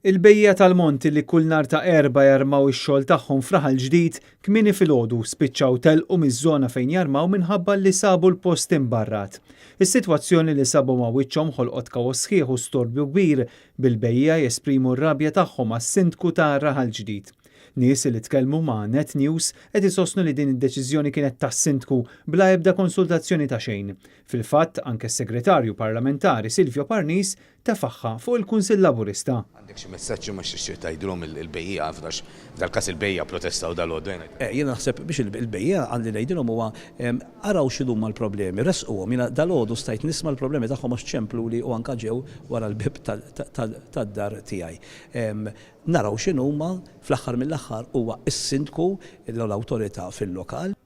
Il-bejjiegħa tal-monti li kull nhar ta' Erbgħa jarmaw ix-xogħol tagħhom f'Raħal Ġdid kmieni filgħodu spiċċaw telqu miż-żona fejn jarmaw minħabba li sabu l-post imbarrat. Is-sitwazzjoni li sabu ma' wiċċhom ħolqot kaos sħiħ u storbju kbir bil-bejjiegħa jesprimu r-rabja tagħhom għas-Sindku ta' Raħal Ġdid. Nies li tkellmu ma' Net News qed isostnu li din id-deċiżjoni kienet tas-Sindku bla ebda konsultazzjoni ta' xejn. Fil-fatt, anke s-Segretarju Parlamentari Silvio Parnis tefagħha fuq il-Kunsill Laburista. Għandek xi messaġġ ma xtieq tgħidilhom il-bejjiegħa f'dax f'dal-każ il-bejjiegħa protestaw dalgħodu. Jiena naħseb biex il-bejjiegħa għandi ngħidilhom huwa araw x'inhuma l-problemi, ressquhom. Jiena dalgħodu stajt nisma' l-problemi tagħhom għax ċempluli u anke ġew wara l-bieb tad-dar tiegħi. Naraw x'inhuma, fl-aħħar mill-aħħar huwa s-Sindku l-awtorità fil-lokal.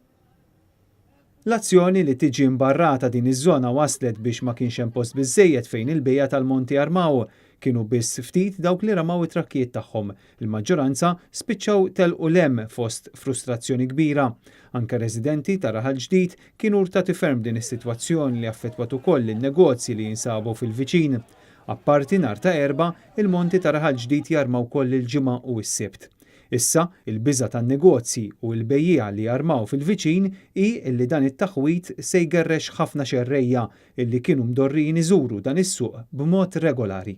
L-azzjoni li tiġi mbarrata din iż-żona waslet biex ma kienx hemm post biżżejjed fejn il-bejgħa tal-monti armaw. Kienu biss ftit dawk li ramaw it-trakkijiet tagħhom. Il-maġġoranza spiċċaw telqu 'l hemm fost frustrazzjoni kbira. Anke residenti ta' Raħal Ġdid kienu urtati ferm din is-sitwazzjoni li affettwat ukoll in-negozji li jinsabu fil-viċin. Apparti nhar ta' Erbgħa, il-monti ta' Raħal Ġdid jarmaw wkoll il-Ġimgħa u s-Sibt. Issa, il-biża' tan-negozji u l-bejjiegħa li jarmaw fil-viċin hi illi dan it-taħwid se jgerrex ħafna xerrejja illi kienu mdorrijin iżuru dan is-suq b'mod regolari.